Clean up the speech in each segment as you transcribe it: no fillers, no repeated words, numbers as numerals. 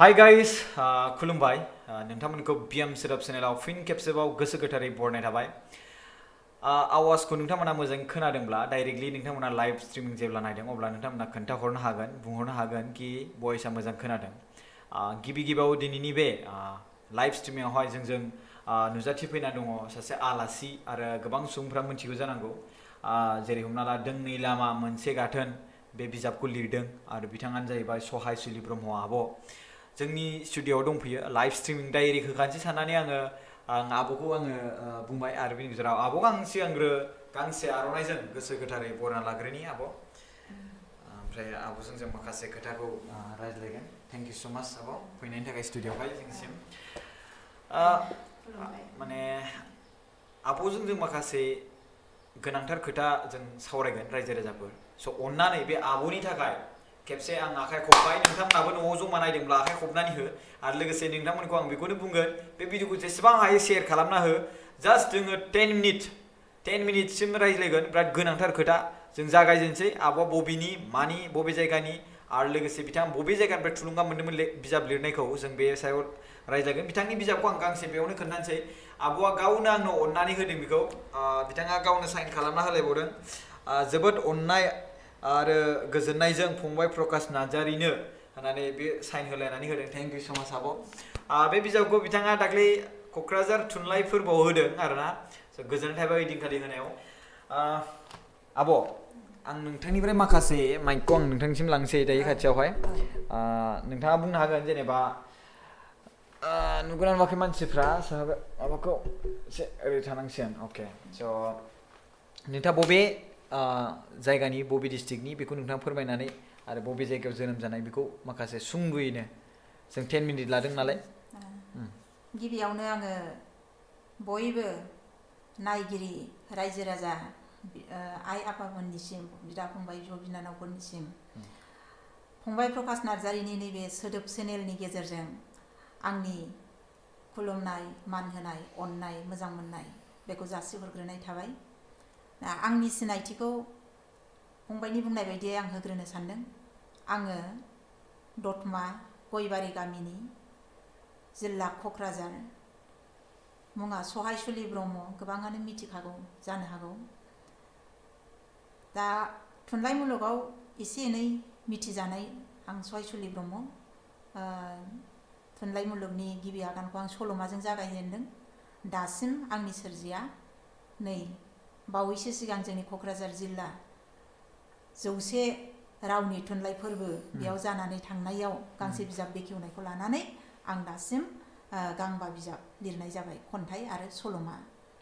Hi guys, खुलुमबाय नोंथांमोनखौ BM सोदोब चेनेलाव फिन खेबसेबाव गोसो गोथारै बरनाय थाबाय आवाजखौ नोंथांमोना मोजाङै खोनादोंब्ला डाइरेक्टलि नोंथांमोना लाइभ स्ट्रिमिं जेब्ला नायदों अब्ला नोंथांमोना खोन्थाहरनो हागोन बुंहरनो हागोन कि भइसआ मोजां खोनादों गिबि गिबियाव दिनैनि बे लाइभ स्ट्रिमिंआवहाय जोंजों नुजाथिफैना दङ सासे आलासि आरो गोबां सुबुंफ्रा मिथिगौ जानांगौ जेरै हमना ला दोंनै लामा मोनसे गाथोन बे बिजाबखौ लिरदों आरो बिथाङानो जाहैबाय सहाय सुलि ब्रह्म आब' जोंनि स्टुडिअ'आव दंफैयो लाइभ स्ट्रिमिं डाइरेक्ट होखानोसै साननानै आं आब'खौ बुंबाय आरो बेनि गेजेराव आब'खौ आं सिगांग्रो गांसे आर'नाइजों गोसो गोथारै बरायना लाग्रोनि आब' ओमफ्राय आब'जों जों माखासे खोथाखौ रायज्लायगोन थेंक इउ स' माच आब' फैनायनि थाखाय स्टुडिअ'आवहाय जोंनिसिम माने आब'जों जों माखासे गोनांथार खोथा जों सावरायगोन रायजो राजाफोर स' अननानै बे आब'नि थाखाय खेबसे आं आखाइ खबबाय नोंथांमोनाबो न'आव जमा नायदोंब्ला आखाइ खबनानै हो आरो लोगोसे नोंथांमोनखौ आं बेखौनो बुंगोन बे भिडिअखौ जेसेबां हायो शेयार खालामना हो जास्ट जोङो 10 मिनिटसिम रायज्लायगोन बिराद गोनांथार खोथा जों जागायजेनसै आब'आ बबेनि मानि बबे जायगानि आरो लोगोसे बिथाङा बबे जायगानिफ्राय थुलुंगा मोन्दोंमोन बिजाब लिरनायखौ जों बे सायाव रायज्लायगोन बिथांनि बिजाबखौ आं गांसे बेयावनो खोन्थानोसै आब'आ गावनो आंनो अननानै होदों बेखौ बिथाङा गावनो साइन खालामना होलायबावदों जोबोद अननाय आरो गोजोननायजों फंबाय प्रकाश नार्जारिनो होननानै बे साइन होलायनानै होदों थेंक इउ स' माच आब' बे बिजाबखौ बिथाङा दाख्लै क'क्राझार थुनलाइ फोरबोआव होदों आरोना गोजोननाय थाबाय ओइदिनखालि होनायाव आब' आं नोंथांनिफ्राय माखासे माइकखौ आं नोंथांनिसिम लांसै दायो खाथियावहाय नोंथाङा बुंनो हागोन जेनेबा नुगोना नुवाखै मानसिफ्रा माबाखौ एसे ओरै थानांसिगोन अके स' नोंथाङा बबे जायगानि बबे डिस्ट्रिक्टनि बेखौ नोंथाङा फोरमायनानै आरो बबे जायगायाव जोनोम जानाय बेखौ माखासे सुंद'यैनो जों 10 मिनिट लादों नालाय गिबियावनो आङो बयबो नायगिरि रायजो राजा आइ आफामोननिसिम बिदा फंबाय बिब' बिनानावफोरनिसिम फंबाय प्रकाश नार्जारिनि नैबे सोदोब चेनेलनि गेजेरजों आंनि खुलुमनाय मान होनाय अननाय मोजां मोननाय बेखौ जासिहरग्रोनाय थाबाय आंनि सिनायथिखौ फंबायनि बुंनाय बायदियै आं होग्रोनो सानदों आङो दतमा गयबारि गामिनि जिल्ला क'क्राझार मुङा सहाय सुलि ब्रह्म गोबाङानो मिथिखागौ जानो हागौ दा थुनलाइ मुलुगाव एसे एनै मिथिजानाय आं सहाय सुलि ब्रह्म थुनलाइ मुलुगनि गिबि आगानखौ आं सल'माजों जागायजेनदों दासिम आंनि सोरजिया नै बावैसो सिगां जोंनि क'क्राझार जिल्ला 100 रावनि थुनलाइ फोरबो बेयाव जानानै थांनायाव गांसे बिजाब बेखेवनायखौ लानानै आं दासिम गांबा बिजाब लिरनाय जाबाय खन्थाइ आरो सल'मा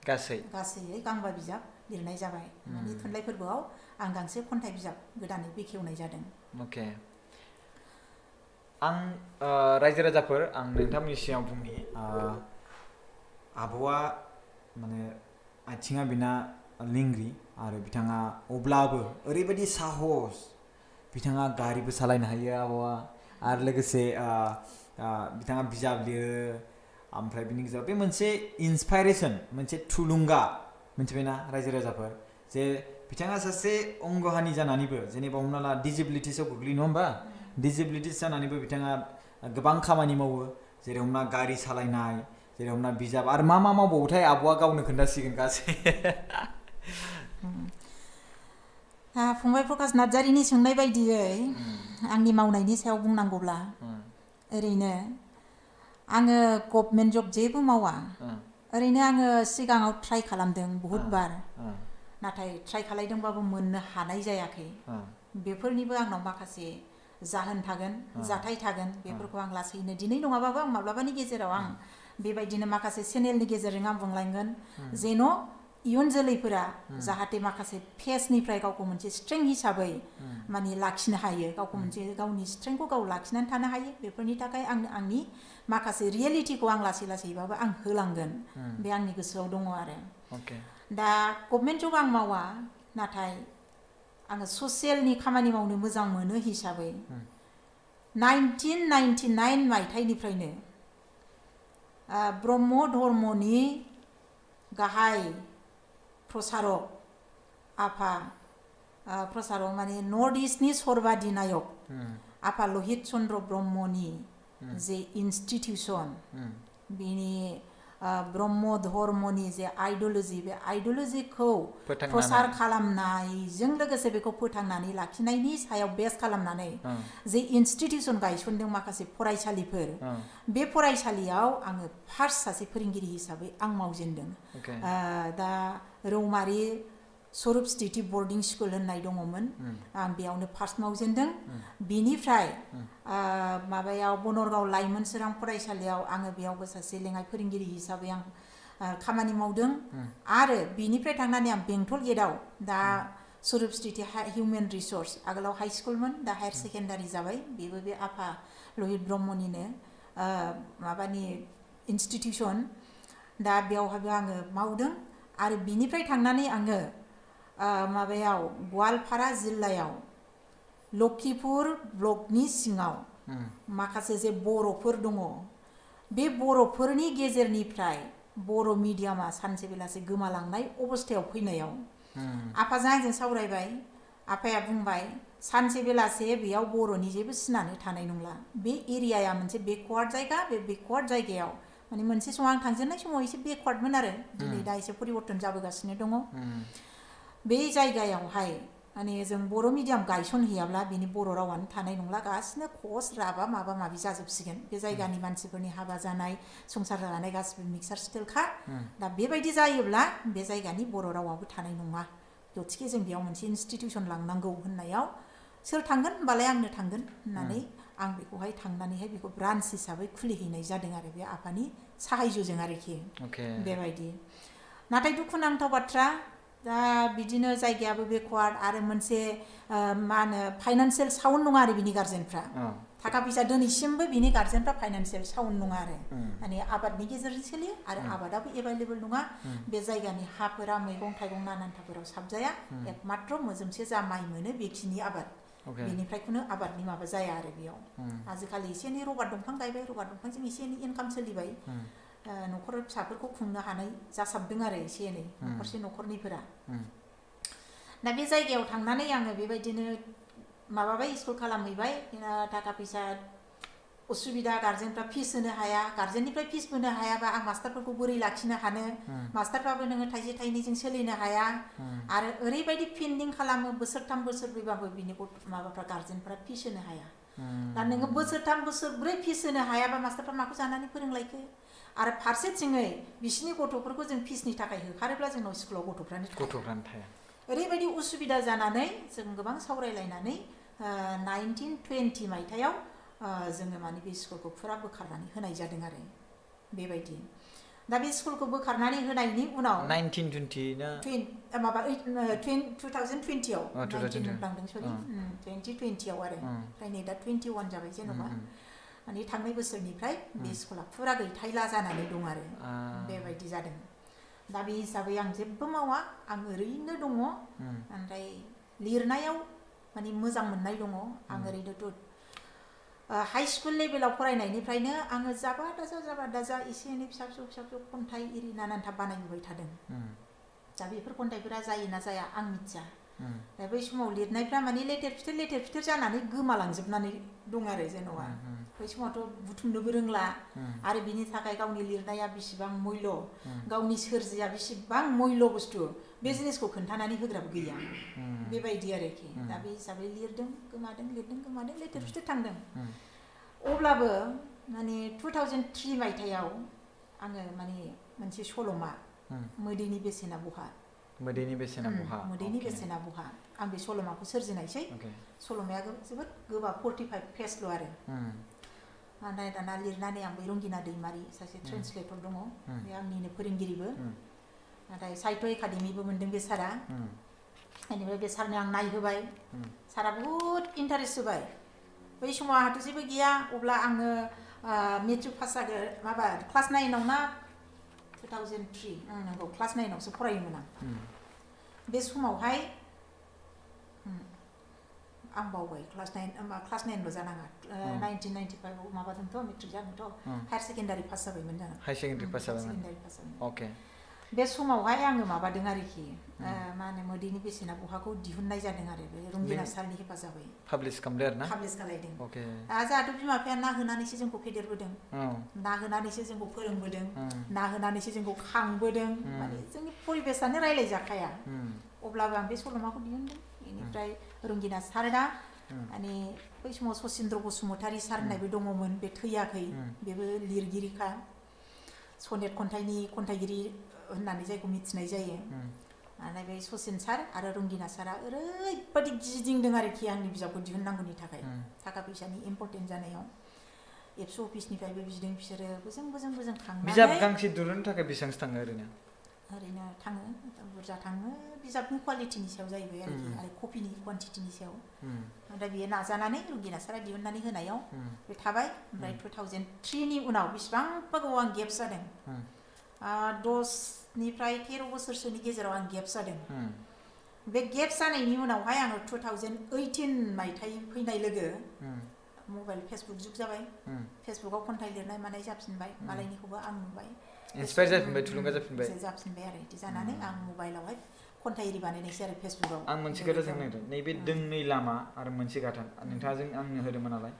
गासैयै गांबा बिजाब लिरनाय जाबाय माने थुनलाइ फोरबोआव आं गांसे खन्थाइ बिजाब गोदानै बेखेवनाय जादों अके आं रायजो राजाफोर आं नोंथांमोननि सिगाङाव बुंनि आब'आ माने आथिङा बिना लिंग्रि आरो बिथाङा अब्लाबो ओरैबायदि साहस बिथाङा गारिबो सालायनो हायो आब'आ आरो लोगोसे बिथाङा बिजाब लिरो ओमफ्राय बिनि गेजेराव बे मोनसे इन्सपाइरेसन मोनसे थुलुंगा मिथिबायना रायजो राजाफोर जे बिथाङा सासे अंगहानि जानानैबो जेनेबा हमना ला डिजेबिलिटिसआव गोग्लैयो नङा होमबा डिजेबिलिटिस जानानैबो बिथाङा गोबां खामानि मावो जेरै हमना गारि सालायनाय जेरै हमना बिजाब आरो मा मावबावोथाय आब'आ गावनो खोन्थासिगोन गासै फंबाय प्रकाश नार्जारिनि सोंनाय बायदियै आंनि मावनायनि सायाव बुंनांगौब्ला ओरैनो आङो गभर्नमेन्ट जब जेबो मावा ओरैनो आङो सिगाङाव ट्राइ खालामदों बहुद बार नाथाय ट्राइ खालामदोंबाबो मोननो हानाय जायाखै बेफोरनिबो आंनाव माखासे जाहोन थागोन जाथाय थागोन बेफोरखौ आं लासैनो दिनै नङाबाबो आं माब्लाबानि गेजेराव आं बेबायदिनो माखासे चेनेलनि गेजेरजों आं बुंलांगोन जेन' इयुन जोलैफोरा जाहाथे माखासे फेसनिफ्राय गावखौ मोनसे स्ट्रेंथ हिसाबै माने लाखिनो हायो गावखौ मोनसे गावनि स्ट्रेंथखौ गाव लाखिनानै थानो हायो बेफोरनि थाखाय आं आंनि माखासे रियेलिटिखौ आं लासै लासैबाबो आं होलांगोन बे आंनि गोसोआव दङ आरो दा गभर्नमेन्ट जब आं मावा नाथाय आङो ससियेलनि खामानि मावनो मोजां मोनो हिसाबै 1999 मायथाइनिफ्रायनो ब्रह्म धर्मनि गाहाय प्रसारक आफा प्रसारक माने नर्थ इस्टनि सर्बाधिनायक आफा लहित चन्द्र ब्रह्मनि जे इन्स्टिटिउसन बिनि ब्रह्म धर्मनि जे आइडियोल'जि बे आइडियोल'जिखौ प्रसार खालामनायजों लोगोसे बेखौ फोथांनानै लाखिनायनि सायाव बेस खालामनानै जे इन्स्टिटिउसन गायसनदों माखासे फरायसालिफोर बे फरायसालियाव आङो फार्स्ट सासे फोरोंगिरि हिसाबै आं मावजेनदों दा रौमारि स्वरुप स्थिति बर्डिं स्कुल होननाय दङमोन आं बेयावनो फार्स्ट मावजेनदों बिनिफ्राय माबायाव बनरगाव लाइमोन सोरां फरायसालियाव आङो बेयावबो सासे लेङाइ फोरोंगिरि हिसाबै आं खामानि मावदों आरो बिनिफ्राय थांनानै आं बेंटल गेटआव दा स्वरुप स्थिति हिउमेन रिसोर्स आगोलाव हाई स्कुलमोन दा हायार सेकेन्डारि जाबाय बेबो बे आफा लहित ब्रह्मनिनो माबानि इन्स्टिटिउसन दा बेयावहायबो आङो मावदों आरो बिनिफ्राय थांनानै आङो माबायाव गवालपारा जिल्लायाव लखिपुर ब्लकनि सिङाव माखासे जे बर'फोर दङ बे बर'फोरनि गेजेरनिफ्राय बर' मिडियामा सानसे बेलासे गोमालांनाय अबस्थायाव फैनायाव आफाजों आंजों सावरायबाय आफाया बुंबाय सानसे बेलासे बेयाव बर'नि जेबो सिनानो थानाय नंला बे एरियाया मोनसे बेकवार्ड जायगा बे बेकवार्ड जायगायाव माने मोनसे समाव आं थांजेननाय समाव एसे बेकवार्डमोन आरो दिनै दा एसे परिबर्तन जाबोगासिनो दङ बे जायगायावहाय माने जों बर' मिडियाम गायसनहैयाब्ला बिनि बर' रावानो थानाय नंला गासिनो खस राभा माबा माबि जाजोबसिगोन बे जायगानि मानसिफोरनि हाबा जानाय संसार जानाय गासिबो मिक्सार स्टिलखा दा बेबायदि जायोब्ला बे जायगानि बर' रावाबो थानाय नङा गथिखे जों बेयाव मोनसे इन्स्टिटिउसन लांनांगौ होननायाव सोर थांगोन होनबालाय आंनो थांगोन होननानै आं बेखौहाय थांनानैहाय बेखौ ब्रान्च हिसाबै खुलिहैनाय जादों आरो बे आफानि साहायजों आरोखि बेबायदि नाथाय दुखुनांथाव बाथ्रा दा बिदिनो जायगायाबो बेकवार्ड आरो मोनसे मा होनो फाइनान्सियेल साउन्ड नङा आरो बिनि गार्जेनफ्रा थाखा फैसा दिनैसिमबो बिनि गार्जेनफ्रा फाइनान्सियेल साउन्ड नङा आरो माने आबादनि गेजेरजों सोलियो आरो आबादाबो एभेलेबल नङा बे जायगानि हाफोरा मैगं थाइगं नानान्थाफोराव साबजाया एकमात्र मोजोमसे जा माइ मोनो बेखिनि आबाद बेनिफ्रायखौनो आबादनि माबा जाया आरो बेयाव आजिखालि एसे एनै रबार दंफां गायबाय रबार दंफांजों एसे एनै इनकाम सोलिबाय न'खर फिसाफोरखौ खुंनो हानाय जासाबदों आरो एसे एनै न'खरसे न'खरनैफोरा दा बे जायगायाव थांनानै आङो बेबायदिनो माबाबाय स्कुल खालामहैबाय थाखा फैसा उसुबिदा गार्जेनफ्रा फिस होनो हाया गार्जेननिफ्राय फिस होनो हायाबा आं मास्टारफोरखौ बोरै लाखिनो हानो मास्टारफ्राबो नोङो थाइसे थाइनैजों सोलिनो हाया आरो ओरैबायदि पेन्डिं खालामो बोसोरथाम बोसोरब्रैबाबो बिनि माबाफ्रा गार्जेनफ्रा फिस होनो हाया दा नोङो बोसोरथाम बोसोरब्रै फिस होनो हायाबा मास्टारफ्रा माखौ जानानै फोरोंलायखो आरो फारसेथिङै बिसिनि गथ'फोरखौ जों फिसनि थाखाय होखारोब्ला जोंनाव स्कुलाव गथ'फ्रानो थाया ओरैबायदि उसुबिदा जानानै जों गोबां सावरायलायनानै 1920 मायथाइयाव जोङो माने बे स्कुलखौ फुरा बोखारनानै होनाय जादों आरो बेबायदि दा बे स्कुलखौ बोखारनानै होनायनि उनाव 1920 ना माबा 2020 आव 19 होनफ्लांदों सरि 2020 आव आरो ओमफ्राय नै दा 21 जाबाय जेन'बा माने थांनाय बोसोरनिफ्राय बे स्कुला फुरा गैथायला जानानै दं आरो बेबायदि जादों दा बे हिसाबै आं जेबो मावा आं ओरैनो दङ ओमफ्राय लिरनायाव माने मोजां मोननाय दङ आं ओरैनोथ' हाई स्कुल लेभेलाव फरायनायनिफ्रायनो आङो जाबा दाजा एसे एनै फिसा फिसौ खन्थाइ इरि नानान्था बानायबोबाय थादों दा बेफोर खन्थाइफोरा जायो ना जाया आं मिथिया दा बै समाव लिरनायफ्रा माने लेथेर फिथेर जानानै गोमालांजोबनानै दं आरो जेन'बा बै समावथ' बुथुमनोबो रोंला आरो बिनि थाखाय गावनि लिरनाया बेसेबां मुल्य गावनि सोरजिया बेसेबां मुल्य बुस्थु बे जिनिसखौ खोन्थानानै होग्राबो गैया बेबायदि आरोखि दा बे हिसाबै लिरदों गोमादों लेथेर फिथेर थांदों अब्लाबो माने 2003 मायथाइयाव आङो माने मोनसे सल'मा मोदैनि बेसेना बहा मोदैनि बेसेना बहा आं बे सल'माखौ सोरजिनायसै सल'माया जोबोद गोबाब 45 पेजल' आरो नाथाय दाना लिरनानै आं बै रंगिना दैमारि सासे ट्रेन्सलेटर दङ बे आंनिनो फोरोंगिरिबो नाथाय साहित्य एकाडेमिबो मोनदों बे सारा बेनिफ्राय बे सारनो आं नायहोबाय सारा बहुद इन्टारेस्ट होबाय बै समाव आंहाथ' जेबो गैया अब्ला आङो मेट्रिक पास जागोन माबा क्लास 9 ना 2003 नंगौ क्लास 9 आवसो फरायोमोन आं बे समावहाय आं बावबाय क्लास 9ल' जानाङा 1995 आव माबादोंथ' मेट्रिक जादोंथ' हायार सेकेन्डारि पास जाबायमोन जों हायार सेकेन्डारि पास जाबायमोन अके बे समावहाय आङो माबादों आरोखि मा होनो मोदैनि बेसेना बहाखौ दिहुननाय जादों आरो बे रंगिना सारनि हेफाजाबै पाब्लिश खालामदो आरो ना पाब्लिश खालायदों अके जोंहाथ' बिमा बिफाया ना होनानैसो जोंखौ फेदेरबोदों ना होनानैसो जोंखौ फोरोंबोदों ना होनानैसो जोंखौ खांबोदों माने जोंनि परिबेसानो रायलायजाखाया अब्लाबो आं बे सल'माखौ दिहुनदों बेनिफ्राय रंगिना सारना माने बै समाव सचिन्द्र बसुमतारी सार होननायबो दङमोन बे थैयाखै बेबो लिरगिरिखा सनेट खन्थाइनि खन्थाइगिरि होननानै जायखौ मिथिनाय जायो आरो बे सचिन सार आरो रंगिना सारा ओरैबादि गिदिंदों आरोखि आंनि बिजाबखौ दिहुननांगौनि थाखाय थाखा फैसानि इम्पर्टेन्ट जानायाव एबसु अफिसनिफ्रायबो बिदों बिसोरो बोजों थांनानै बिजाब गांसे दिहुननो थाखाय बेसेबांसो थाङो ओरैनो थाङो बुरजा थाङो बिजाबनि क्वालिटिनि सायाव जाहैबाय आरोखि आरो कपिनि क्वान्टिटिनि सायाव ओमफ्राय बियो नाजानानै रंगिना सारा दिहुननानै होनायाव बे थाबाय ओमफ्राय 2003 नि उनाव बेसेबांबा गोबाव आं गेप्स जादों 10निफ्राय 13 बोसोरसोनि गेजेराव आं गेप्स जादों बे गेप्स जानायनि उनावहाय आङो 2018 मायथाइ फैनाय लोगो मबाइल फेसबुक जुग जाबाय फेसबुकाव खन्थाइ लिरनाय मानाय जाफिनबाय मालायनिखौबो आं नुबाय इन्सपायार जाफिनबाय थुलुंगा जाफिनबाय आरो बिदि जानानै आं मबाइलावहाय खन्थाइरि बानायनायसै आरो फेसबुकाव आं मोनसे खोथा सोंनो नागिरदों नैबे दोंनै लामा आरो मोनसे गाथोन नोंथाङा आंनो होदोंमोन नालाय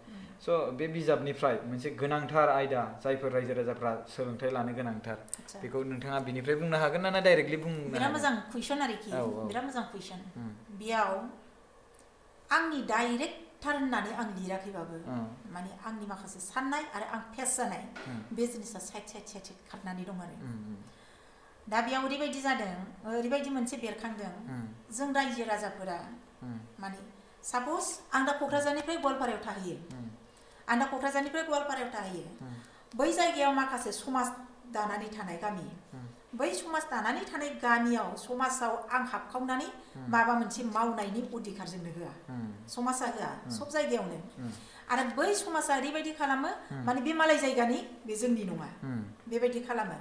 स' बे बिजाबनिफ्राय मोनसे गोनांथार आयदा जायफोर रायजो राजाफ्रा सोलोंथाइ लानो गोनांथार बेखौ नोंथाङा बिनिफ्राय बुंनो हागोन ना डाइरेक्टलि बुंनो हागोन बिराद मोजां कुइसन आरोखि बिराद मोजां कुइसन बेयाव आंनि डाइरेक्टथार होननानै आं लिराखैबाबो माने आंनि माखासे साननाय आरो आं फेस जानाय बे जिनिसा साइड खारनानै दं आरो दा बेयाव ओरैबायदि जादों ओरैबायदि मोनसे बेरखांदों जों रायजो राजाफोरा माने साप'ज आं दा क'क्राझारनिफ्राय गवालपारायाव थाहैयो बै जायगायाव माखासे समाज दानानै थानाय गामि बै समाज दानानै थानाय गामियाव समाजाव आं हाबखावनानै माबा मोनसे मावनायनि अधिकार जोंनो होआ समाजा होआ सब जायगायावनो आरो बै समाजा ओरैबायदि खालामो माने बे मालाय जायगानि बे जोंनि नङा बेबायदि खालामो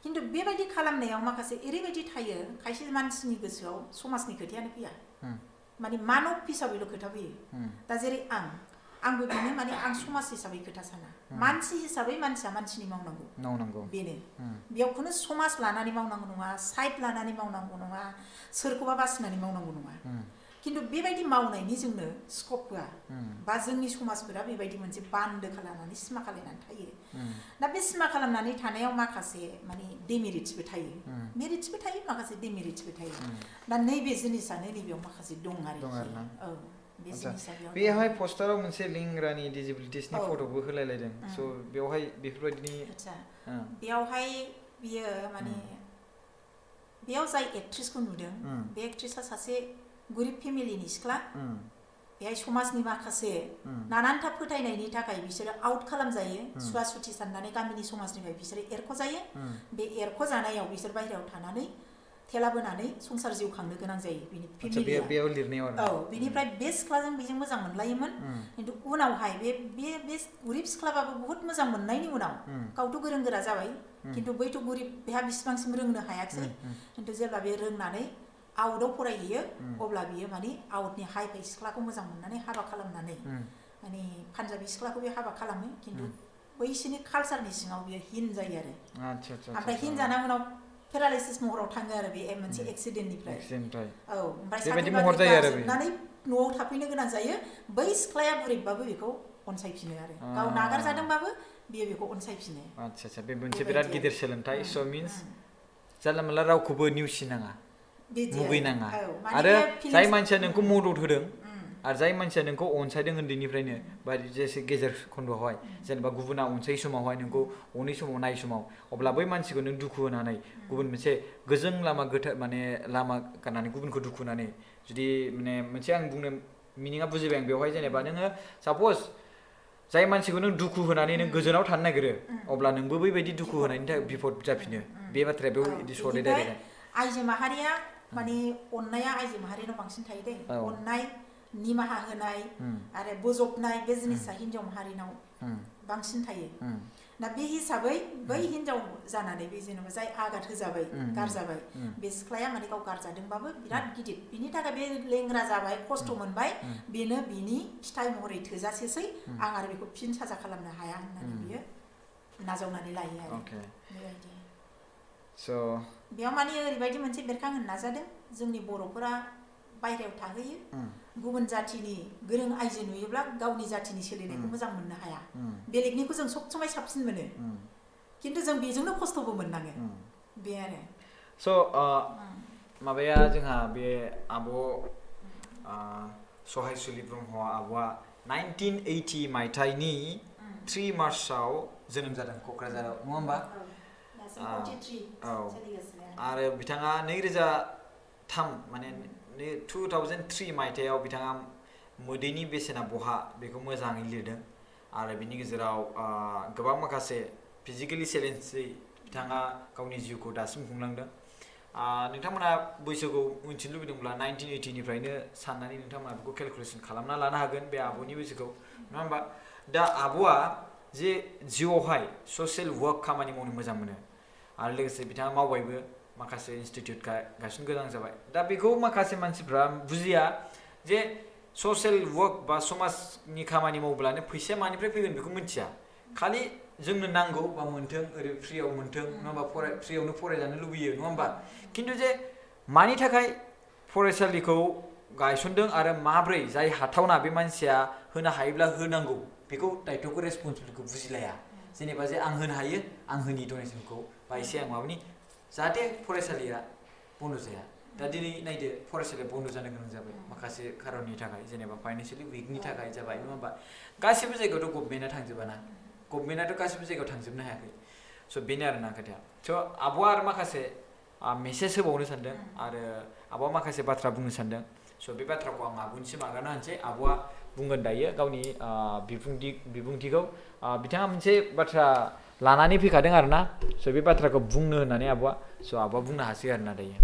खिन्थु बेबायदि खालामनायाव माखासे ओरैबायदि थायो खायसे मानसिनि गोसोआव समाजनि खोथायानो फैया माने मानब हिसाबैल' खोथा फैयो दा जेरै आंबो बेनो माने आं समाज हिसाबै खोथा साना मानसि हिसाबै मानसिया मानसिनि मावनांगौ बेनो बेयाव खुनु समाज लानानै मावनांगौ नङा साइड लानानै मावनांगौ नङा सोरखौबा बासिनानै मावनांगौ नङा खिन्थु बेबायदि मावनायनि जोंनो स्कप होआ बा जोंनि समाजफोरा बेबायदि मोनसे बान्दो खालामनानै सिमा खालामनानै थायो दा बे सिमा खालामनानै थानायाव माखासे माने डिमेरिट्सबो थायो मेरिट्सबो थायो माखासे डिमेरिट्सबो थायो दा नैबे जिनिसानो नैबेयाव माखासे दं आरोखि औ बे जिनिसा बेवहाय पस्टाराव मोनसे लिंग्रानि डिसेबिलिटिसनि फट'बो होलायलायदों स' बेवहाय बेफोरबायदिनि बेयावहाय बियो माने बेयाव जाय एक्ट्रेसखौ नुदों बे एक्ट्रेसा सासे गोरिब फेमिलिनि सिख्ला बेहाय समाजनि माखासे नानानथा फोथायनायनि थाखाय बिसोरो आउट खालामजायो सुवा सुथि साननानै गामिनि समाजनिफ्राय बिसोरो एरख'जायो बे एरख'जानायाव बिसोर बायहेरायाव थानानै थेला बोनानै संसार जिउ खांनो गोनां जायो बिनि फेमिलिया बेयाव लिरनायाव औ बिनिफ्राय बे सिख्लाजों बेजों मोजां मोनलायोमोन खिन्थु उनावहाय बे गोरिब सिख्लाबाबो बहुत मोजां मोननायनि उनाव गावथ' गोरों गोरा जाबाय खिन्थु बैथ' गोरिब बेहा बेसिबांसिम रोंनो हायाखिसै खिन्थु जेब्ला बे रोंनानै आउटआव फरायहैयो अब्ला बियो माने आउटनि हाइ फाइ सिख्लाखौ मोजां मोननानै हाबा खालामनानै माने पान्जाबि सिख्लाखौ बे हाबा खालामो खिन्थु बैसोरनि कालसारनि सिङाव बियो हिन जायो आरो ओमफ्राय हिन जाना उनाव पेरालाइसिस महराव थाङो आरो बे मोनसे एक्सिडेन्टनिफ्राय औ ओमफ्राय साख्रि बाख्रि गारजोबनानै न'आव थाफैनो गोनां जायो बै सिख्लाया बुरैबाबो बेखौ अनसायफिनो आरो गाव नागारजादोंबाबो बियो बेखौ अनसायफिनो आच्छा बे मोनसे बिराद गिदिर सोलोंथाइ स' मिन्स जानला मोनला रावखौबो नेवसिनाङा मुगैनाङा आरो जाय मानसिया नोंखौ मदद होदों आरो जाय मानसिया नोंखौ अनसायदों उन्दैनिफ्रायनो बा जेसे गेजेर खन्द'आवहाय जेनेबा गुबुना अनसायै समावहाय नोंखौ अनै समाव नाय समाव अब्ला बै मानसिखौ नों दुखु होनानै गुबुन मोनसे गोजों लामा माने लामा गाननानै गुबुनखौ दुखु होनानै जुदि माने मोनसे आं बुंनो मिनिङा बुजिबाय आं बेवहाय जेनेबा नोङो साप'ज जाय मानसिखौ नों दुखु होनानै नों गोजोनाव थानो नागिरो अब्ला नोंबो बैबायदि दुखु होनायनि थाखाय बिपद जाफिनो बे बाथ्राया बेयाव बिदि सर्टै डाइरेक्ट आइजो माहारिया माने अननाया आइजो माहारिनाव बांसिन थायो दे अननाय निमाहा होनाय आरो बोजबनाय बे जिनिसा हिन्जाव माहारिनाव बांसिन थायो दा बे हिसाबै बै हिन्जाव जानानै बे जेनेबा जाय आघात होजाबाय गारजाबाय बे सिख्लाया माने गाव गारजादोंबाबो बिराद गिदिर बिनि थाखाय बे लेंग्रा जाबाय खस्थ' मोनबाय बेनो बिनि फिथाइ महरै थोजासेसै आं आरो बेखौ फिन साजा खालामनो हाया होननानै बियो नाजावनानै लायो आरो बेबायदि so बेयाव माने ओरैबायदि मोनसे बेरखांहोनो नाजादों जोंनि बर'फोरा बायहेरायाव थाहैयो गुबुन जाथिनि गोरों आइजो नुयोब्ला गावनि जाथिनि सोलिनायखौ मोजां मोननो हाया बेलेगनिखौ जों सब समाय साबसिन मोनो खिन्थु जों बेजोंनो खस्थ'बो मोननाङो बे आरो so माबाया जोंहा बे आब' सहायसुलि ब्रह्मआ आब'आ 1980 मायथाइनि 3 मार्चआव जोनोम जादों क'क्राझाराव नङा होमबा आरो बिथाङा 2003 माने 2003 मायथाइयाव बिथाङा मोदैनि बेसेना बहा बेखौ मोजाङै लिरदों आरो बिनि गेजेराव गोबां माखासे फिजिकेलि चेलेन्जै बिथाङा गावनि जिउखौ दासिम खुंलांदों नोंथांमोना बैसोखौ मिथिनो लुबैदोंब्ला 1980 निफ्रायनो साननानै नोंथांमोना बेखौ केलकुलेसन खालामना लानो हागोन बे आब'नि बैसोखौ नङा होमबा दा आब'आ जे जिउआवहाय ससियेल वर्क खामानि मावनो मोजां मोनो आरो लोगोसे बिथाङा मावबायबो माखासे इनस्टिट्युट गायसननो गोनां जाबाय दा बेखौ माखासे मानसिफ्रा बुजिया जे ससियेल वर्क बा समाजनि खामानि मावब्लानो फैसाया मानिफ्राय फैगोन बेखौ मिथिया खालि जोंनो नांगौ बा मोन्थों ओरै फ्रियाव मोन्थों नङा होमबा फ्रियावनो फरायजानो लुबैयो नङा होमबा खिन्थु जे मानि थाखाय फरायसालिखौ गायसनदों आरो माब्रै जाय हाथावना बे मानसिया होनो हायोब्ला होनांगौ बेखौ दायित्वखौ रेसपन्सिबिलिटिखौ बुजिलाया जेनेबा जे आं होनो हायो आं होनि डनेसनखौ बा एसे आं माबानि जाहाथे फरायसालिया बन्द जाया दा दिनै नायदो फरायसालिया बन्द जानो गोनां जाबाय माखासे खारननि थाखाय जेनेबा फाइनान्सियेलि उइकनि थाखाय जाबाय नङा होमबा गासिबो जायगायावथ' गभर्नमेन्टआ थांजोबा ना गभर्नमेन्टआथ' गासिबो जायगायाव थांजोबनो हायाखै स' बेनो आरोना खोथाया स' आब'आ आरो माखासे मेसेज होबावनो सानदों आरो आब'आ माखासे बाथ्रा बुंनो सानदों स' बे बाथ्राखौ आं आब'निसिम आगारना होनोसै आब'आ बुंगोन दायो गावनि बिबुंथिखौ बिथाङा मोनसे बाथ्रा लानानै फैखादों आरोना स' बे बाथ्राखौ बुंनो होननानै आब'आ स' आब'आ बुंनो हासै आरोना दायो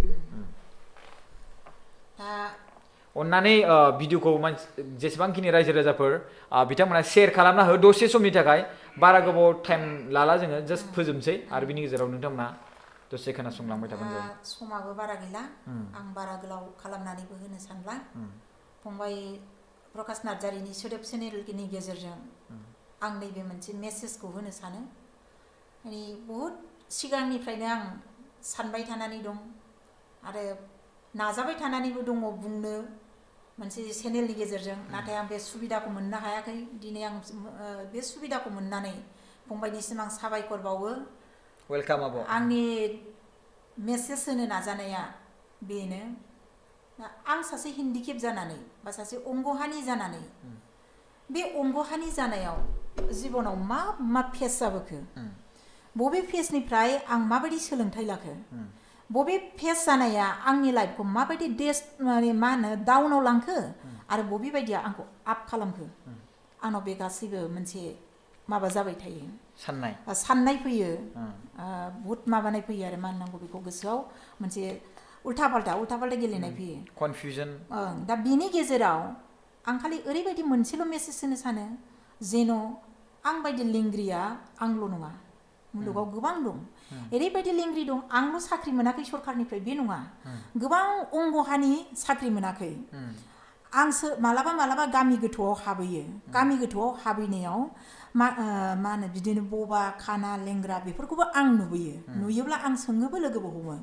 अन्नानै भिडिअखौ जेसेबांखिनि रायजो राजाफोर बिथांमोना शेयार खालामना हो दसे समनि थाखाय बारा गोबाव टाइम लाला जोङो जास्ट फोजोबनोसै आरो बिनि गेजेराव नोंथांमोना दसे खोनासंलांबाय थाबानो जाबाय समाबो बारा गैला आं बारा गोलाव खालामनानैबो होनो सानला फंबाय प्रकाश नार्जारिनि सोदोब चेनेलनि गेजेरजों आं नैबे मोनसे मेसेजखौ होनो सानो माने बहुद सिगांनिफ्रायनो आं सानबाय थानानै दं आरो नाजाबाय थानानैबो दङ बुंनो मोनसे चेनेलनि गेजेरजों नाथाय आं बे सुबिदाखौ मोननो हायाखै दिनै आं बे सुबिदाखौ मोननानै फंबायनिसिम आं साबायखर बावो वेलकाम आब' आंनि मेसेज होनो नाजानाया बेनो आं सासे हेन्डिकेप जानानै बा सासे अंगहानि जानानै बे अंगहानि जानायाव जिबनाव मा मा फेस जाबोखो बबे फेसनिफ्राय आं माबायदि सोलोंथाइ लाखो बबे फेस जानाया आंनि लाइफखौ माबायदि माने मा होनो डाउनाव लांखो आरो बबे बायदिया आंखौ आप खालामखो आंनाव बे गासैबो मोनसे माबा जाबाय थायो साननाय फैयो बहुद माबानाय फैयो आरो मा होननांगौ बेखौ गोसोआव मोनसे उल्था फाल्था गेलेनाय फैयो कनफिउजन दा बिनि गेजेराव आं खालि ओरैबायदि मोनसेल' मेसेज होनो सानो जेन' आं बायदि लेंग्रिया आंल' नङा मुलुगाव गोबां दं ओरैबायदि लेंग्रि दं आंल' साख्रि मोनाखै सरखारनिफ्राय बे नङा गोबां अंगहानि साख्रि मोनाखै आंसो मालाबा गामि गोथौआव हाबहैयो गामि गोथौआव हाबहैनायाव मा होनो बिदिनो बबा खाना लेंग्रा बेफोरखौबो आं नुयोब्ला आं सोङोबो लोगोबो हमो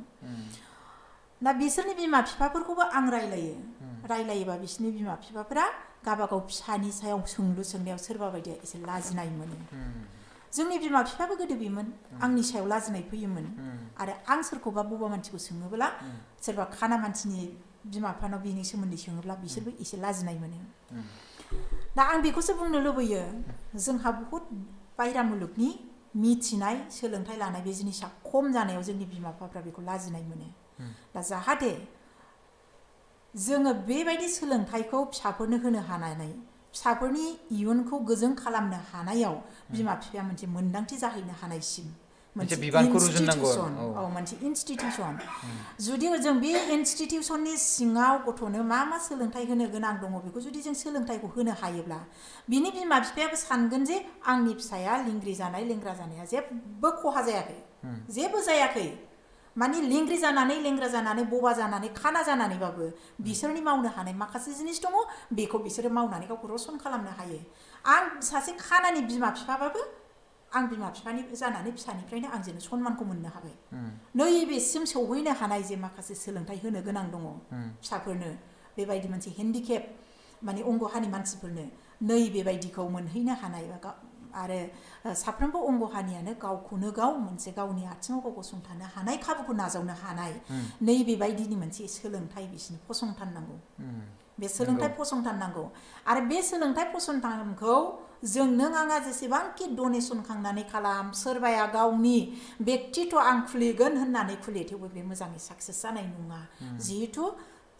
दा बिसोरनि बिमा बिफाफोरखौबो आं रायलायोबा बिसोरनि बिमा बिफाफोरा गावबागाव फिसानि सायाव सोंलु सोंनायाव सोरबा बायदिया एसे लाजिनाय मोनो जोंनि बिमा बिफाबो गोदो बेमोन आंनि सायाव लाजिनाय फैयोमोन आरो आं सोरखौबा बबा मानसिखौ सोङोब्ला सोरबा खाना मानसिनि बिमा बिफानाव बिनि सोमोन्दै सोङोब्ला बिसोरबो एसे लाजिनाय मोनो दा आं बेखौसो बुंनो लुबैयो जोंहा बहुद बायह्रा मुलुगनि मिथिनाय सोलोंथाइ लानाय बे जिनिसा खम जानायाव जोंनि बिमा बिफाफ्रा बेखौ लाजिनाय मोनो दा जाहाथे जोङो बेबायदि सोलोंथाइखौ फिसाफोरनो होनो हानानै फिसाफोरनि इयुनखौ गोजों खालामनो हानायाव बिमा बिफाया मोनसे मोन्दांथि जाहैनो हानायसिम मोनसे इनस्टिटिउसन जुदि जों बे इनस्टिटिउसननि सिङाव गथ'नो मा सोलोंथाइ होनो गोनां दङ बेखौ जुदि जों सोलोंथाइखौ होनो हायोब्ला बिनि बिमा बिफायाबो सानगोन जे आंनि फिसाया लेंग्रि जानाय लेंग्रा जानाया जेबो खहा जायाखै जेबो जायाखै माने लेंग्रि जानानै लेंग्रा जानानै बबा जानानै खाना जानानैबाबो बिसोरनि मावनो हानाय माखासे जिनिस दङ बेखौ बिसोरो मावनानै गावखौ रसन खालामनो हायो आं सासे खानानि बिमा बिफाबाबो आं बिमा बिफानि जानानै फिसानिफ्रायनो आं जेन सनमानखौ मोननो हाबाय नैबेसिम सौहैनो हानाय जे माखासे सोलोंथाइ होनो गोनां दङ फिसाफोरनो बेबायदि मोनसे हेन्डिकेप माने अंगहानि मानसिफोरनो नैबेबायदिखौ मोनहैनो हानाय आरो साफ्रोमबो अंगहानियानो गावखौनो गाव मोनसे गावनि आथिङाव गाव गसंथानो हानाय खाबुखौ नाजावनो हानाय नैबेबायदिनि मोनसे सोलोंथाइ बिसिनि फसंथान बे सोलोंथाइ फसंथान नांगौ आरो बे सोलोंथाइ फसंथानखौ जों नों आंहा जेसेबांखि डनेसन खांनानै खालाम सोरबाया गावनि बेक्तिथ आं खुलिगोन होननानै खुलियो थेवबो बे मोजाङै साक्सेस जानाय नङा जिहेथु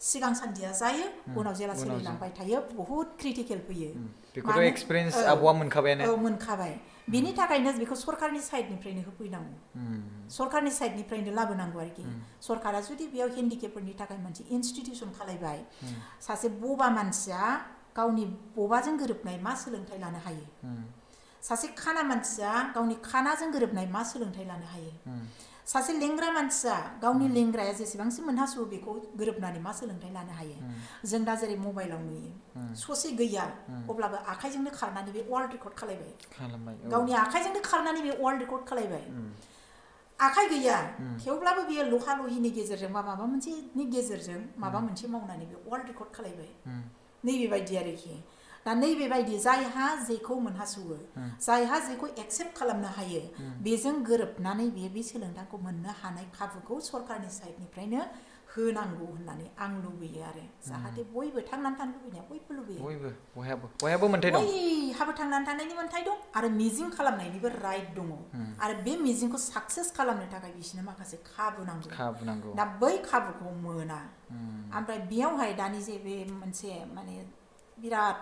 सिगां सान्दिया जायो उनाव जेला सोलिलांबाय थायो बहुद क्रिटिकेल फैयो बेखौथ' एक्सपिरियेन्स आब'आ मोनखाबायानो मोनखाबाय बिनि थाखायनो बेखौ सरकारनि साइडनिफ्रायनो होफैनांगौ सरकारनि साइडनिफ्रायनो लाबोनांगौ आरोखि सरकारा जुदि बेयाव हेन्डिकेपफोरनि थाखाय मोनसे इनस्टिटिउसन खालायबाय सासे बबा मानसिया गावनि बबाजों गोरोबनाय मा सोलोंथाइ लानो हायो सासे खाना मानसिया गावनि खानाजों गोरोबनाय मा सोलोंथाइ लानो हायो सासे लेंग्रा मानसिया गावनि लेंग्राया जेसेबांसिम मोनहासो बेखौ गोरोबनानै मा सोलोंथाइ लानो हायो जों दा जेरै मबाइलाव नुयो ससे गैया अब्लाबो आखाइजोंनो खारनानै बे वर्ल्ड रेकर्ड खालायबाय गावनि आखाइजोंनो खारनानै बे वर्ल्ड रेकर्ड खालायबाय आखाइ गैया थेवब्लाबो बियो लहा लहिनि गेजेरजों बा माबा मोनसेनि गेजेरजों माबा मोनसे मावनानै बे वर्ल्ड रेकर्ड खालायबाय नैबेबायदि आरोखि दा नैबेबायदि जायहा जेखौ मोनहासौवो जायहा जेखौ एक्सेप्ट खालामनो हायो बेजों गोरोबनानै बे सोलोंथाइखौ मोननो हानाय खाबुखौ सरकारनि साइडनिफ्रायनो होनांगौ होननानै आं लुबैयो आरो जाहाथे बयबो थांनानै थानो लुबैनाया बयबो लुबैयो बयहाबो मोन्थाय दं बयहाबो थांनानै थानायनि मोन्थाय दं आरो मिजिं खालामनायनिबो राइट दङ आरो बे मिजिंखौ साक्सेस खालामनो थाखाय बिसोरनो माखासे खाबु नांगौ दा बै खाबुखौ मोना ओमफ्राय बेयावहाय दानि जे बे मोनसे माने बिराद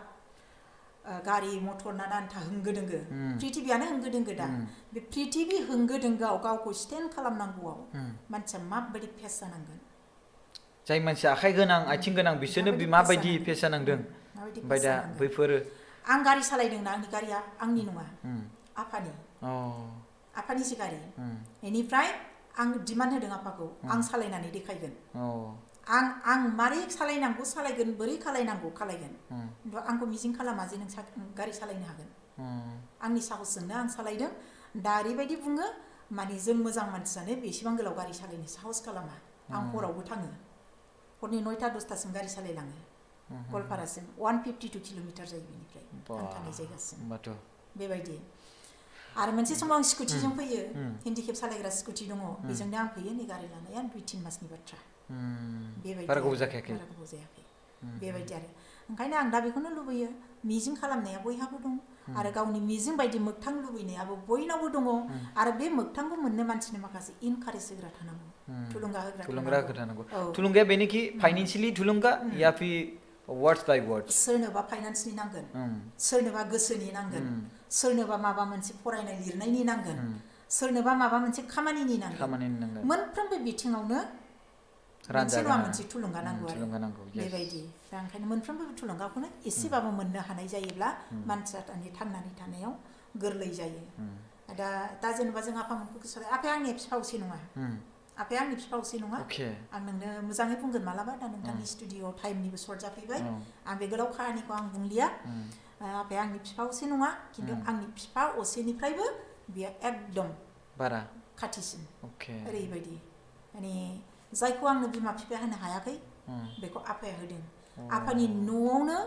गारि मटर नानान्था होंगो दोंगो प्रिथिबियानो होंगो दोंगो दा बे प्रिथिबि होंगो दोंगोआव गावखौ स्टेन्ड खालामनांगौआव मानसिया माबायदि फेस जानांगोन जाय मानसिया आखाइ गोनां आइथिं गोनां बिसोरनो माबायदि फेस जानांदों ओमफ्राय दा बैफोरो आं गारि सालायदोंना आंनि गारिया आंनि नङा आफानिसो गारि बेनिफ्राय आं डिमान्ड होदों आफाखौ आं सालायनानै देखायगोन आं मारै सालायनांगौ सालायगोन बोरै खालायनांगौ खालायगोन खिन्थु आंखौ मिजिं खालामा जे नों गारि सालायनो हागोन आंनि साहसजोंनो आं सालायदों दा ओरैबायदि बुङो माने जों मोजां मानसियानो बेसेबां गोलाव गारि सालायनो साहस खालामा आं हरावबो थाङो हरनि 9टा 10टासिम गारि सालायलाङो गवालपारासिम 152 किल'मिटार जायो बेनिफ्राय आं थानाय जायगासिम बेबायदि आरो मोनसे समाव आं स्कुटिजों फैयो हेन्डिकेप सालायग्रा स्कुटि दङ बेजोंनो आं फैयो नै गारि लानाया 2-3 मासनि बाथ्रा बेबायदि बारा गोबाव जायाखै बेबायदि आरो ओंखायनो आं दा बेखौनो लुबैयो मिजिं खालामनाया बयहाबो दं आरो गावनि मिजिं बायदि मोगथां लुबैनायाबो बयनावबो दङ आरो बे मोगथांखौ मोननो मानसिनो माखासे इनकारेज होग्रा थानांगौ थुलुंगा होग्रा थानांगौ थुलुंगाया बेनोखि फाइनान्सियेलि थुलुंगा या फि वर्ड्स बाय वर्ड्स सोरनोबा फाइनान्सनि नांगोन सोरनोबा गोसोनि नांगोन सोरनोबा माबा मोनसे फरायनाय लिरनायनि नांगोन सोरनोबा माबा मोनसे खामानिनि नांगोन मोनफ्रोमबो बिथिङावनो मोनसे नङा मोनसे थुलुंगा नांगौ आरो बेबायदि दा ओंखायनो मोनफ्रोमबो थुलुंगाखौनो एसेबाबो मोननो हानाय जायोब्ला मानसिया थांनानै थानायाव गोरलै जायो दा जेनेबा जों आफामोनखौ गोसो आफाया आंनि बिफावसै नङा आं नोंनो मोजाङै बुंगोन मालाबा दा नोंथांनि स्टुडिअ टाइमनिबो सर्ट जाफैबाय आं बे गोलाव खाहानिखौ आं बुंलिया आफाया आंनि बिफावसै नङा खिन्थु आंनि बिफा असेनिफ्रायबो बियो एकदम बारा खाथिसिन ओरैबायदि माने जायखौ आंनो बिमा बिफाया होनो हायाखै बेखौ आफाया होदों आफानि न'आवनो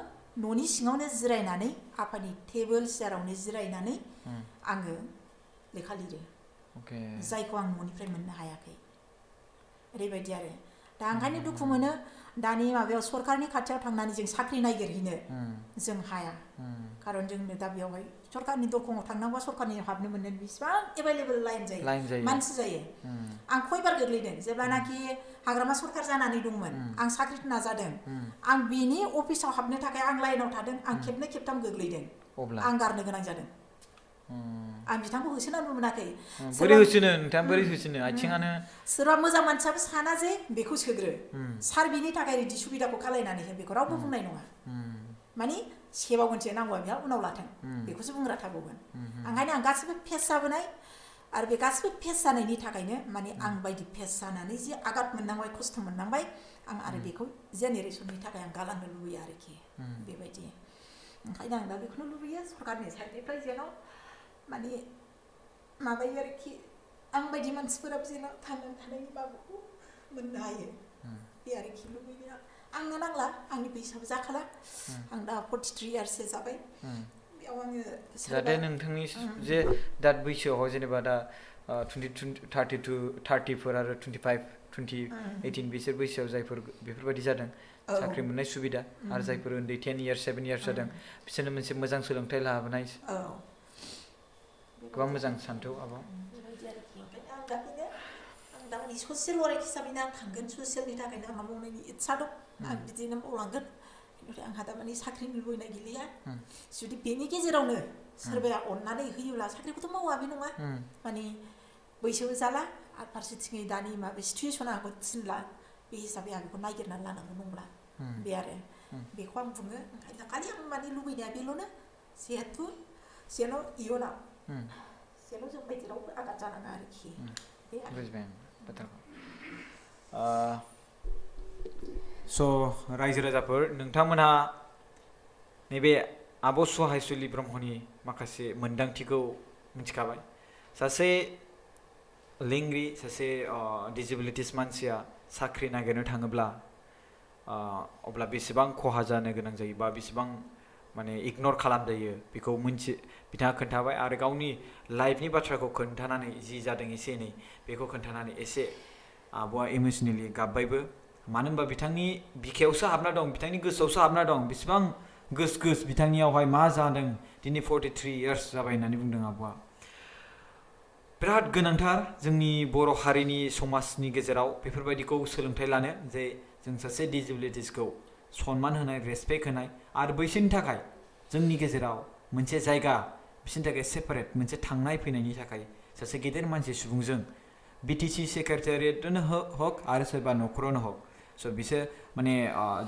न'नि सिङावनो जिरायनानै आफानि टेबोल चेयारावनो जिरायनानै आङो लेखा लिरो जायखौ आं न'निफ्राय मोननो हायाखै ओरैबायदि आरो दा ओंखायनो दुखु मोनो दानि माबायाव सरकारनि खाथियाव थांनानै जों साख्रि नागिरहैनो जों हाया खारन जोंनो दा बेयावहाय सरकारनि दरखङाव थांनांगौबा सरकारनियाव हाबनो मोननो बेसेबां एभेलेबल लाइन जायो मानसि जायो आं खयबार गोग्लैदों जेब्लानाखि हाग्रामा सरकार जानानै दंमोन आं साख्रि नाजादों आं बिनि अफिसाव हाबनो थाखाय आं लाइनाव थादों आं खेबनै खेबथाम गोग्लैदों आं गारनो गोनां जादों आं बिथांखौ होसोनानैबो मोनाखै बोरै होसोनो नोंथां बोरै होसोनो आथिङानो सोरबा मोजां मानसियाबो साना जे बेखौ सोग्रो सार बिनि थाखाय रेडि सुबिदाखौ खालायनानै हो बेखौ रावबो बुंनाय नङा माने सेबावगोनसो नांगौबा बेहा उनाव लाथों बेखौसो बुंग्रा थाबावगोन ओंखायनो आं गासिबो फेस जाबोनाय आरो बे गासिबो फेस जानायनि थाखायनो माने आं बायदि फेस जानानै जे आघात मोननांबाय खस्थ' मोननांबाय आं आरो बेखौ जेनेरेसननि थाखाय आं गालांनो लुबैयो आरोखि बेबायदि ओंखायनो आं दा बेखौनो लुबैयो सरकारनि साइडनिफ्राय जेन' माने माबायो आरोखि आं बायदि मानसिफोराबो जेन थांनानै थानायनि माबाखौ मोननो हायो बे आरोखि लुबैनाया आंनो नांला आंनि बैसोआबो जाखाला आं दा 43 इयार्ससो जाबाय बेयाव आङो जाहाथे नोंथांनि जे दा बैसोआव जेनेबा दा 30फोर आरो 25 18 बिसोर बैसोआव जायफोर बेफोरबायदि जादों साख्रि मोननाय सुबिदा आरो जायफोर उन्दै 10 इयार्स 7 इयार्स जादों बिसोरनो मोनसे मोजां सोलोंथाइ लाबोनाय गोबां मोजां सान्थौ आब' बेबायदि आरोखि ओंखायनो आं दा बेनो आं दा माने ससियेल वार्क हिसाबैनो आं थांगोन ससियेलनि थाखायनो आंहा मावनायनि इच्छा दं आं बिदिनो मावलांगोन बेनिफ्राय आंहा दा माने साख्रिनि लुबैनाय गैलिया जुदि बेनि गेजेरावनो सोरबाया अननानै होयोब्ला साख्रिखौथ' मावा बे नङा माने बैसोबो जाला आरो फारसेथिङै दानि माबा सिटुवेसना आंखौ थिनला बे हिसाबै आं बेखौ नागिरनानै लानांगौ नंला बे आरो बेखौ आं बुङो ओंखायनो खालि आं माने लुबैनाया बेल'नो जिहेथु जेन' इयुनाव जेन' जों बायदि रावबो आघात जानाङा आरोखि बुजिबाय आं बाथ्राखौ स' रायजो राजाफोर नोंथांमोनहा नैबे आब' सहायसुलि ब्रह्मनि माखासे मोन्दांथिखौ मिथिखाबाय सासे लेंग्रि सासे डिसेबिलिटिस मानसिया साख्रि नागिरनो थाङोब्ला अब्ला बेसेबां खहा जानो गोनां जायो बा बेसेबां माने इगनर खालामजायो बेखौ बिथाङा खोन्थाबाय आरो गावनि लाइफनि बाथ्राखौ खोन्थानानै जि जादों एसे एनै बेखौ खोन्थानानै एसे आब'आ इमोसनेलि गाबबायबो मानो होनबा बिथांनि बिखायावसो हाबना दं बिथांनि गोसोआवसो हाबना दं बेसेबां गोस बिथांनियावहाय मा जादों दिनै 43 इयार्स जाबाय होननानै बुंदों आब'आ बिराद गोनांथार जोंनि बर' हारिनि समाजनि गेजेराव बेफोरबायदिखौ सोलोंथाइ लानो जे जों सासे डिसेबिलिटिसखौ सनमान होनाय रेसपेक्ट होनाय आरो बैसोरनि थाखाय जोंनि गेजेराव मोनसे जायगा बिसोरनि थाखाय सेपारेट मोनसे थांनाय फैनायनि थाखाय सासे गेदेर मानसि सुबुंजों बिटिसि सेक्रेटारियेटआनो हक आरो सोरबा न'खरावनो हक स' बिसोर माने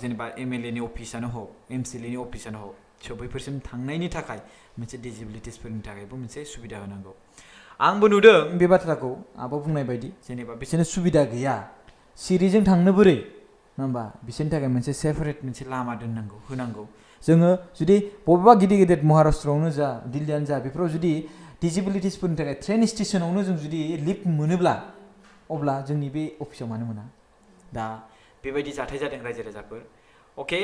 जेनेबा एमएलए नि अफिसानो हक एमसिएलए नि अफिसानो हक स' बैफोरसिम थांनायनि थाखाय मोनसे डिसेबिलिटिसफोरनि थाखायबो मोनसे सुबिदा होनांगौ आंबो नुदों बे बाथ्राखौ आब' बुंनाय बायदि जेनेबा बिसोरनो सुबिदा गैया सिरिजों थांनो बोरै नङा होमबा बिसोरनि थाखाय मोनसे सेपारेट मोनसे लामा दोननांगौ होनांगौ जोङो जुदि बबेबा गिदिर गिदिर महाराष्ट्रआवनो जा दिल्लीयानो जा बेफोराव जुदि डिसेबिलिटिसफोरनि थाखाय ट्रेन स्टेशनावनो जों जुदि लिफ्ट मोनोब्ला अब्ला जोंनि बे अफिसाव मानो मोना दा बेबायदि जाथाय जादों रायजो राजाफोर अके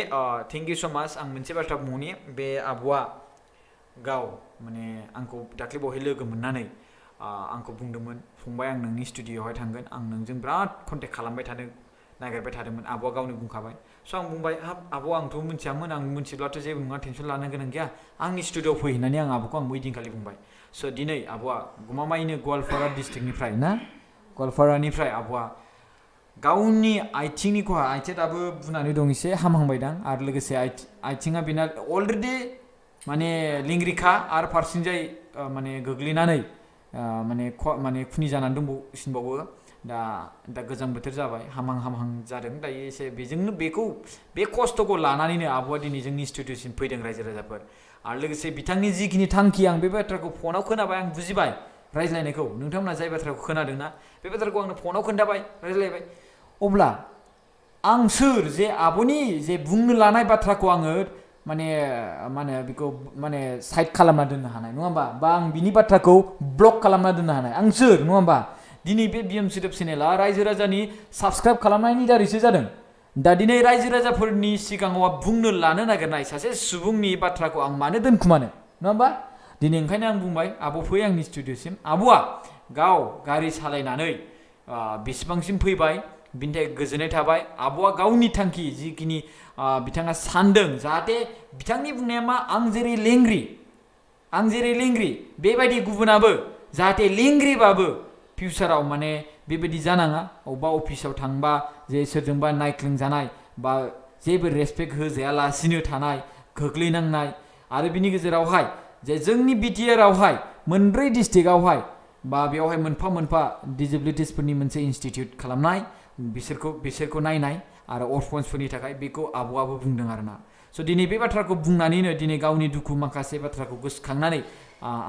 थेंक इउ स' माच आं मोनसे बाथ्रा बुंनि बे आब'आ गाव माने आंखौ दाख्लै बावहाय लोगो मोननानै आंखौ बुंदोंमोन फंबाय आं नोंनि स्टुडिअ'आवहाय थांगोन आं नोंजों बिराद कन्टेक्ट खालामबाय थानो नागिरबाय थादोंमोन आब'आ गावनो बुंखाबाय स' आं बुंबाय हाब आब' आंथ' मिथियामोन आं मिथिब्लाथ' जेबो नङा टेनसन लानो गोनां गैया आंनि स्टुडिअ'आव फै होननानै आं आब'खौ आं ओइदिनखालि बुंबाय स' दिनै आब'आ गमामायैनो गवालपारा डिस्ट्रिक्टनिफ्राय गवालपारानिफ्राय आब'आ गावनि आथिंनि खहा आथिङा दाबो बुनानै दं एसे हामहांबायदां आरो लोगोसे आथिङा बेना अलरेडि माने लेंग्रिखा आरो फारसेथिंजाय माने गोग्लैनानै माने खुनि जानानै दंबावो दा गोजां बोथोर जाबाय हामहां जादों दायो एसे बेजोंनो बे खस्थ'खौ लानानैनो आब'आ दिनै जोंनि स्टुडिअ'सिम फैदों रायजो राजाफोर आरो लोगोसे बिथांनि जिखिनि थांखि आं बे बाथ्राखौ फनाव खोनाबाय आं बुजिबाय रायज्लायनायखौ नोंथांमोना जाय बाथ्राखौ खोनादोंना बे बाथ्राखौ आंनो फनाव खोन्थाबाय रायज्लायबाय अब्ला आं सोर जे आब'नि जे बुंनो लानाय बाथ्राखौ आङो माने मा होनो बेखौ माने साइड खालामना दोननो हानाय नङा होमबा बा आं बिनि बाथ्राखौ ब्लक खालामना दोननो हानाय आं सोर नङा होमबा दिनै बे बिएम सोदोब चेनेला रायजो राजानि साबसक्राइब खालामनायनि दारैसो जादों दा दिनै रायजो राजाफोरनि सिगाङाव बुंनो लानो नागिरनाय सासे सुबुंनि बाथ्राखौ आं मानो दोनखुमानो नङा होमबा दिनै ओंखायनो आं बुंबाय आब' फै आंनि स्टुडिअ'सिम आब'आ गाव गारि सालायनानै बेसेबांसिम फैबाय बिनि थाखाय गोजोननाय थाबाय आब'आ गावनि थांखि जिखिनि बिथाङा सानदों जाहाथे बिथांनि बुंनाया मा आं जेरै लेंग्रि बेबायदि गुबुनाबो जाहाथे लेंग्रिबाबो फिउचाराव माने बेबायदि जानाङा अबेबा अफिसाव थांबा जे सोरजोंबा नायख्लेंजानाय बा जेबो रेसपेक्ट होजायालासिनो थानाय गोग्लैनांनाय आरो बिनि गेजेरावहाय जे जोंनि बिटिआरआवहाय मोनब्रै डिस्ट्रिक्टआवहाय बा बेवहाय मोनफा मोनफा डिसेबिलिटिसफोरनि मोनसे इनस्टिट्यूट खालामनाय बिसोरखौ नायनाय आरो अरफन्सफोरनि थाखाय बेखौ आब'आबो बुंदों आरोना स' दिनै बे बाथ्राखौ बुंनानैनो दिनै गावनि दुखु माखासे बाथ्राखौ गोसोखांनानै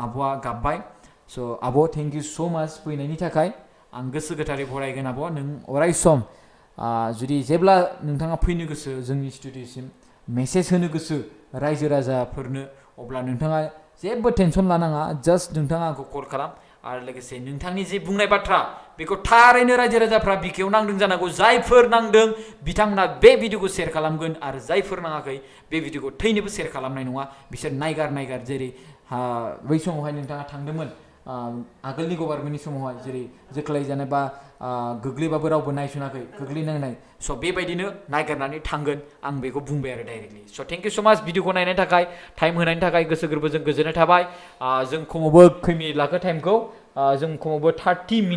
आब'आ गाबबाय स' आब' थेंक इउ स' माच फैनायनि थाखाय आं गोसो गोथारै बरायगोन आब' नों अराय सम जुदि जेब्ला नोंथाङा फैनो गोसो जोंनि स्टुडिअ'सिम मेसेज होनो गोसो रायजो राजाफोरनो अब्ला नोंथाङा जेबो टेनसन लानाङा जास्ट नोंथाङा आंखौ कल खालाम आरो लोगोसे नोंथांनि जे बुंनाय बाथ्रा बेखौ थारैनो रायजो राजाफ्रा बिखायाव नांदों जानांगौ जायफोर नांदों बिथांमोना बे भिडिअखौ शेयार खालामगोन आरो जायफोर नाङाखै बे भिडिअखौ थैनोबो शेयार खालामनाय नङा बिसोर नायगार जेरै बै समावहाय नोंथाङा थांदोंमोन आगोलनि गभर्नमेन्टनि समावहाय जेरै जोख्लायजानाय बा गोग्लैबाबो रावबो नायसनाखै गोग्लैनांनाय स' बेबायदिनो नायगारनानै थांगोन आं बेखौ बुंबाय आरो डाइरेक्टलि स' थेंक इउ स' माच भिडिअखौ नायनायनि थाखाय टाइम होनायनि थाखाय गोसो गोरबोजों गोजोननाय थाबाय जों खमावबो खै मिनिट लाखो टाइमखौ जों खमावबो 30 मिनिट